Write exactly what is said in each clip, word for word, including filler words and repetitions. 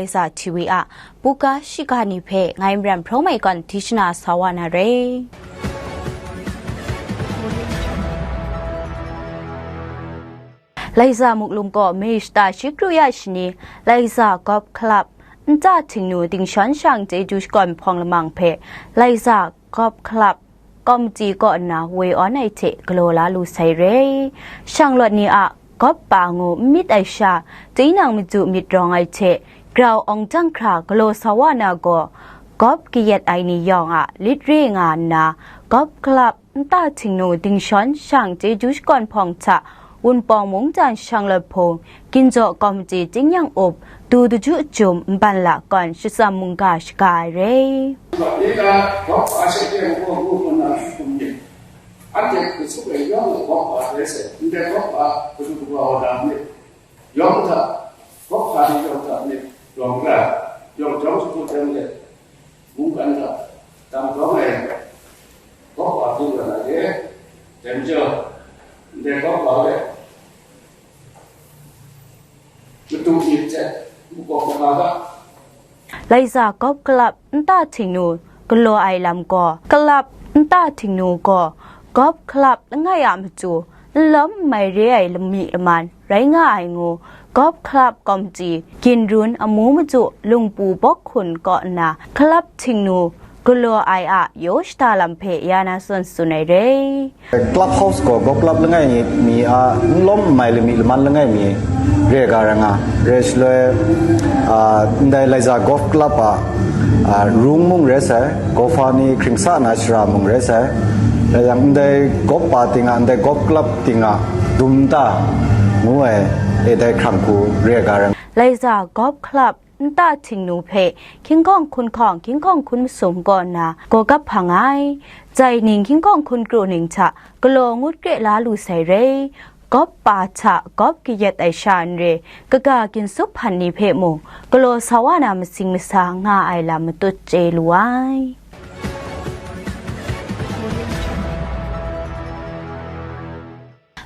Laiza T V a buga shiga ni hpe ngai Maram Hprawng Mai Kawn di shana sa wa na re. Laiza Muklum gaw May shata shi kru ya shani, Laiza Golf Club nta htingnu dingshawn shang chyeju shakawn hpawng lamang hpe Laiza Golf Club Committee kaw nna woi awn ai hte galaw la lu sai re. Shanglawt ni a gawp pa ngu n myit ai sha, tinang maju myit rawng ai hte, grau awng jang hkra galaw sa wa na gaw, gawp kayat ai ni yawng a lit re nga nna, Golf Club nta htingnu dingshawn shang chyeju shakawn hpawng hta Wunpawng mungdan shanglawt hpung, Ginjaw Kawmti Tingnyang Up, Du Daju Jum Nban La Kawn Shatsam Mungga shaga ai re. Ni na, hkawk hpa she teng gaw ngu nna hkum myit. Anhte hku suk ai yawng hkawk hpa rai sai, ndai hkawk hpa kadu kaba wa na myit. Yawng hta, hkawk hpa ni yawng hta myit, yawng ra, yawng jawng shakut jang let, mungkan hta, dang kawng ai, hkawk hpa hpyi wa na ye, dai majaw, ndai hkawk hpa hpe, matu myit hte makawp manga ga. Laiza Golf Club nta htingnu galaw ai lam gaw, club nta htingnu gaw Golf Club langai a matu n lawm n mai re ai lami laman rai nga ai ngu, Golf Club Committee Ginrun amu matu Lungpu Bawk Hkun kaw nna club htingnu galaw ai a yaw shada lam hpe ya na tsun tsun ai re. Club house gaw golf club langai mi a n lawm n mai lami laman langai mi re ga rai nga. Re shaloi, a, ndai Laiza Golf Club a, a, rung mung rai sai, golfer ni hkring sa na shara mung rai sai. Rai yang, ndai golf pa ting a, ndai golf club ting a dum nta ngu ai, e dai hkrang hku re ga rai nga. Laiza Golf Club nta htingnu hpe hkying hkawng hkun hkawng, hkying hkawng hkun masum kaw nna gaw kap hpang ai. Jai ning hkying hkawng hkun kru ning hta galaw ngut kre la lu sai re. Gawp pa hta gawp kayat ai sha n re, kaga ginsup hpan ni hpe mung galaw sa wa na masing masa nga ai lam matut chye lu ai.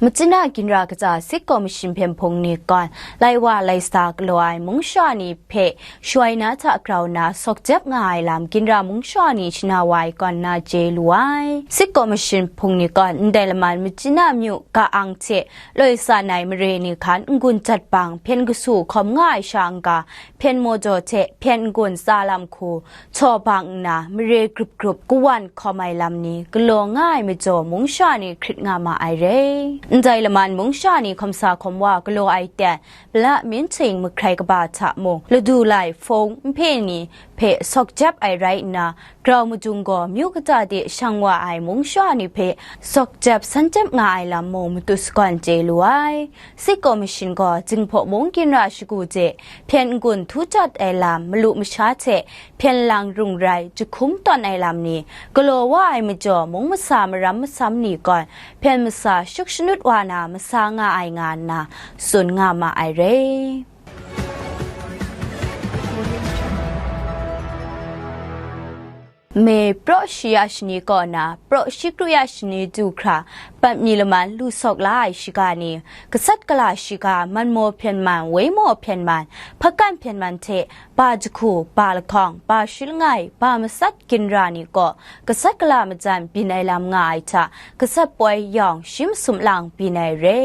Machyin a ginra kaja State Commission hpyen hpung ni kawn, lai wa lai sa galaw ai mung sha ni hpe shawai na hta grau nna sawk jep nga ai lam ginra mung sha ni shana wa ai kawn na chye lu ai. State Commission hpung ni kawn, ndai laman Machyin a myu ka ang hte loi san ai mare ni hkan n-gun jat bang hpyen kasu hkawm nga ai sha n-ga, hpyen maw jaw hte hpyen n-gun tsa lam hku, htaw bang nna mare grup grup kawan hkawm ai lam ni galaw nga ai majaw mung sha ni hkrit nga ma ai re. Ndai laman mung sha ni hkawm sa hkawm wa galaw ai ten, pala minting mahkrai kaba hta mung, ladu lai hpung nhpe ni hpe sawk jep ai rai nna, grau madung gaw myu kata de shang wa ai mung sha ni hpe sawk jep san jep nga ai lam mung matu sagawn chye lu ai. State Commission gaw Jinghpaw mung ginra shagu hte hpyen n-gun htu jat ai lam, malu masha hte hpyen lang rung rai jahkum tawn ai lam ni galaw wa ai majaw, mung masa maram masam ni gawn hpyen masa shuk shanut wa na masa nga ai nga nna tsun nga ma ai re. May praw shi ya shani kaw na praw shi kru ya shani du hkra, bat mi laman lu sawk la ai shiga ni, gasat gala shiga, manmaw hpyen man, waimaw hpyen man, hpakan hpyen man hte, ba jahku, ba lahkawng, ba shi langai, ba matsat ginra ni kaw, gasat gala majan byin ai lam nga ai hta, gasat poi yawng shi masum lang byin ai re.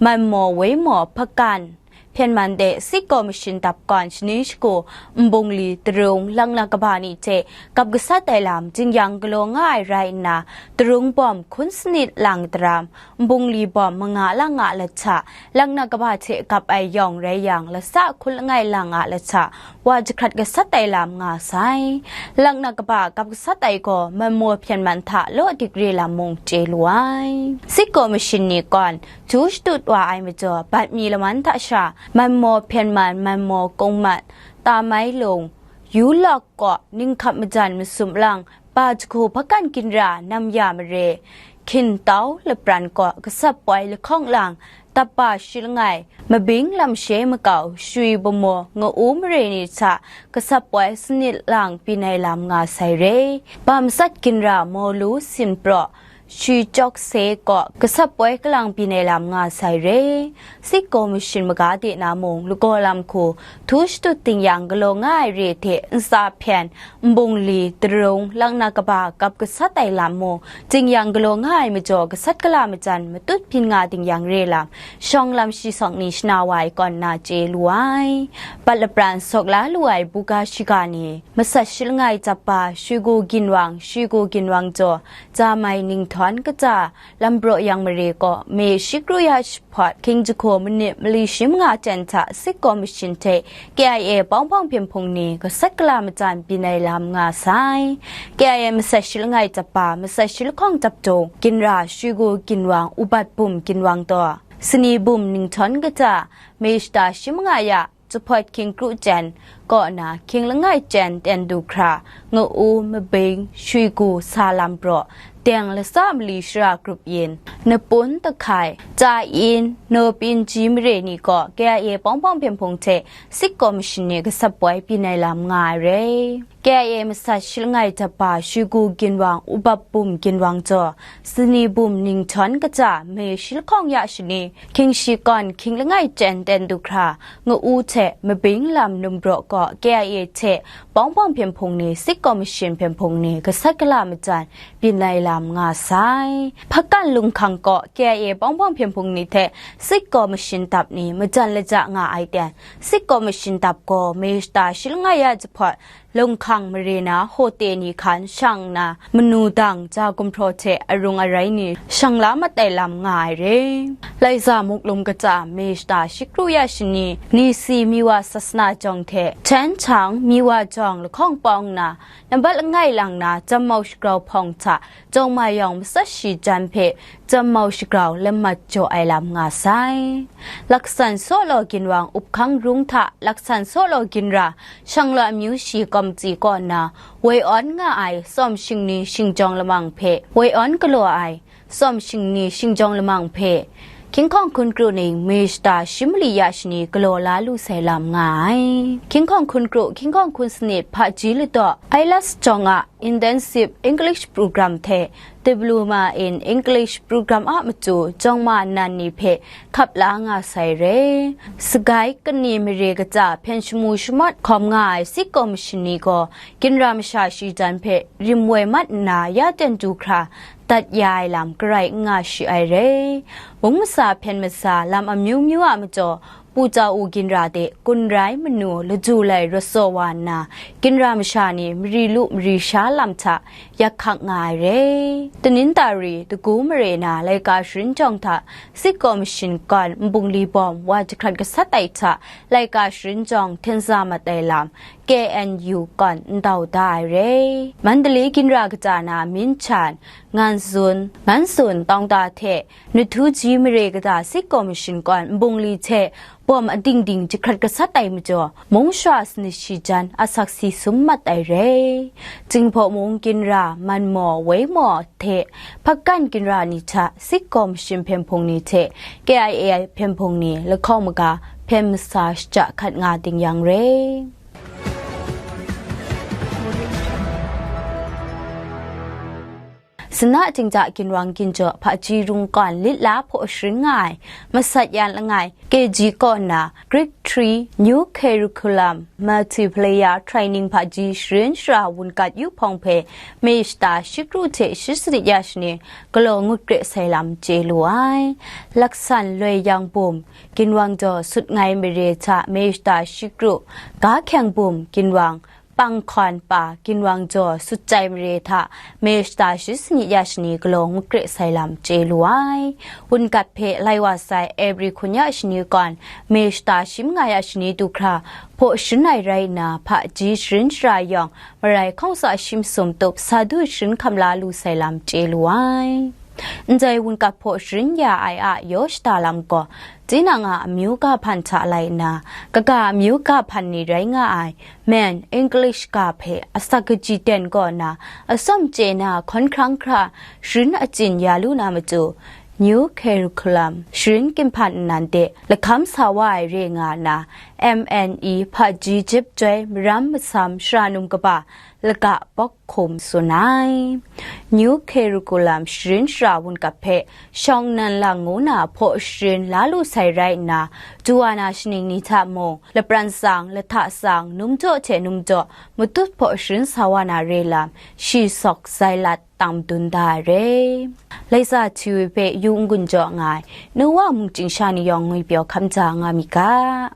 Manmaw, waimaw, hpakan, hpyen man de State Commission dap gawn shaning shagu, nbungli, tarung, laknak kaba ni hte gap gasat ai lam, jing-yang galaw nga ai rai nna, tarung bawm hkun sanit lang daram, nbungli bawm manga lang a lahta, laknak kaba hte gap ai yawng rai yang, lasa hkun langai lang a lahta, wa jahkrat gasat ai lam nga sai. Laknak kaba gap gasat ai gaw, manmaw hpyen man hta law dik re lam mung chye lu ai. State Commission ni gawn, htu shatut wa ai majaw, bat mi laman hta sha, manmaw hpyen man, manmaw kungmat, tamai lung, yu lawk kaw, ninghkap majan masum lang, ba jahku hpakan ginra, namya mare, hkin tau lapran kaw, gasat poi lahkawng lang, tap ba shi langai, mabing lamshe makau, shui bamaw, nga-u mare ni hta, gasat poi sanit lang byin ai lam nga sai re. Ba matsat ginra, maw lu, sin praw, Shi Chok Se kaw gasat poi kalang byin ai lam nga sai re. Sik Kaw Mashin maga de na mung, lagaw lam hku htu shatut ding yang galaw nga ai re hte ntsa hpyen, nbungli, darung, laknak kaba gap gasat ai lam mung, ding yang galaw nga ai majaw gasat gala majan matut byin nga ding yang re lam, shawng lam shi sawk ni shana wa ai kawn na chye lu ai. Bat lapran sawk la lu ai buga shiga ni, masat shi langai japa, Shwigu Ginwang, Shwigu Ginwang jaw, Jamai Ninghthawn kaja, Lambraw Yang Mare kaw, May shi kru ya jahpawt, hkying jahku manit mali shi manga chyen hta Sik Kaw Mashin hte K I A bawng bawng hpyen hpung ni gasat gala majan byin ai lam nga sai. K I A masat shi langai japa, masat shi lahkawng jap dung, ginra Shwigu Ginwang, Ubat Bum Ginwang taw, Sani Bum Ninghthawn kaja, May shata shi manga ya, jahpawt hkying kru chyen kaw na, hkying langai chyen ten du hkra, nga-u, mabing, shwigu, sa lam braw, deng lasa mali shara grup yin, napun, tahkai, cha in, naw pyin ji mare ni kaw K I A bawng bawng hpyen hpung hte Sik Kaw Mashin ni gasat poi byin ai lam nga ai re. K I A masat shi langai japa, Shwigu Ginwang, Ubat Bum Ginwang jaw, Sani Bum Ninghthawn kaja, May shi lahkawng ya shani, hkying shi kawn, hkying langai chyen ten du hkra, nga-u hte mabing lam num braw kaw K I A hte bawng bawng hpyen hpung ni, Sik Kaw Mashin hpyen hpung ni gasat gala majan byin ai lam nga sai. Hpakan lunghkang kaw K I A bawng bawng hpyen hpung ni hte Sik Kaw Mashin dap ni majan laja nga ai ten, Sik Kaw Mashin dap gaw May shata shi langai ya jahpawt, lunghkang mare na hote ni hkan shang nna, manu dang ja gumhpraw hte arung arai ni shang la mat ai lam nga ai re. Laiza Muklum kaja, May shata shi kru ya shani, Nisi Miwa Sasana jawng hte Chen Chang Miwa jawng lahkawng pawng nna, nambat langai lang na Jammau Shagrau hpawng hta, Jawng Ma Yawng masat shi jan hpe Jammau Shagrau lamat jaw ai lam nga sai. Laksan Sawlaw Ginwang Uphkang Rung hta Laksan Sawlaw Ginra Shanglaw Amyu Shi Kawmti kaw nna woi awn nga ai Sawm Shingni Shingjawng Lamang hpe, woi awn galaw ai Sawm Shingni Shingjawng Lamang hpe, Hkying Hkawng Hkun Kru ning May shata shi mali ya shani galaw la lu sai lam nga ai. Hkying Hkawng Hkun Kru, Hkying Hkawng Hkun Sanit Hpaji Ladaw, Ailas jawng a Intensive English Program hte Diploma in English Program a matu jawng ma nnan ni hpe hkap la nga sai re. Sagai Kani mare kaja hpyen shamu shamawt hkawm nga ai Sik Kaw Mashin ni gaw, ginra masha shi jan hpe rim woi mat nna ya ten du hkra dat ya ai lam garai n nga shi ai re. Mung masa hpyen masa lam amyu myu a majaw, Pu Jau U ginra de gun rai manu laju lai rawt saw wa nna, ginra masha ni mari lu mari sha lam hta yak hkak nga ai re. Tanintari, Dagu mare na laika sharin jawng hta Sik Kaw Mashin kawn nbungli bawm wa jahkrat gasat ai hta laika sharin jawng hten sa mat ai lam K N U kawn ndau da ai re. Mandalay ginra kaja na Minchan, Nganzun, Nganzun, Taungta hte Nahtuji mare kaja Sik Kaw Mashin kawn nbungli hte bawm ading ding jahkrat gasat ai majaw, mung shara sanit shi jan asak si sum mat ai re. Jinghpaw mung ginra, Manmaw, Weimaw hte Hpakan ginra ni hta Sik Kaw Mashin hpyen hpung ni hte K I A hpyen hpung ni lahkawng maga hpyen masa shaja hkat nga ding yang re. Sanatingja Ginwang Ginjaw Hpaji Rung kawn lit la hpaw sharin nga ai masat yan langai K G kaw nna Greek three New Curriculum Multiplier Training Hpaji Sharin Shara Wungat Yu Hpawng hpe May shata shi kru hte shi sanit ya shani galaw ngut kre sai lam chye lu ai. Laksan Loi Yang Bum Ginwang jaw Sut Ngai Mare hta May shata shi kru, Ga Hkyeng Bum Ginwang, Pang Hkawn Pa Ginwang jaw Sut Chyai Mare hta May shata shi sanit ya shani galaw ngut kre sai lam chye lu ai. Wungat hpe lai wa sai April hkun ya shani kawn May shata shi manga ya shani du hkra hpaw sharin ai rai nna, Hpaji Sharin Shara yawng marai hkawng sa shi masum tup sa du sharin hkam la lu sai lam chye lu ai. Ndai wungat hpaw sharin ya ai a yaw shada lam gaw, tinang a amyu ga hpan hta lai nna, kaga amyu ga hpan ni rai nga ai, Men, English ga hpe asak kaji ten kaw na, atsawm chye na hkawn hkrang hkra sharin achyin ya lu na matu, New Curriculum sharin ginhpan nnan de lahkam sa wa ai re nga na, M N E hpaji jip joi maram masam shara num kaba laga bawk hkum tsun ai. New Curriculum sharin shara wun kap hpe shawng nnan lang ngu na hpaw sharin la lu sai rai nna, du wa na shaning ni hta mung, lapran tsang, lahta tsang, num jaw hte num jaw, matut hpaw sharin sa wa na re lam, shi sawk zai lat tang madun da ai re. Laisa Htiwi hpe yu n-gun jaw nga ai, Nowa mungchying sha ni yawng ngwipyaw hkam ja nga mi ga.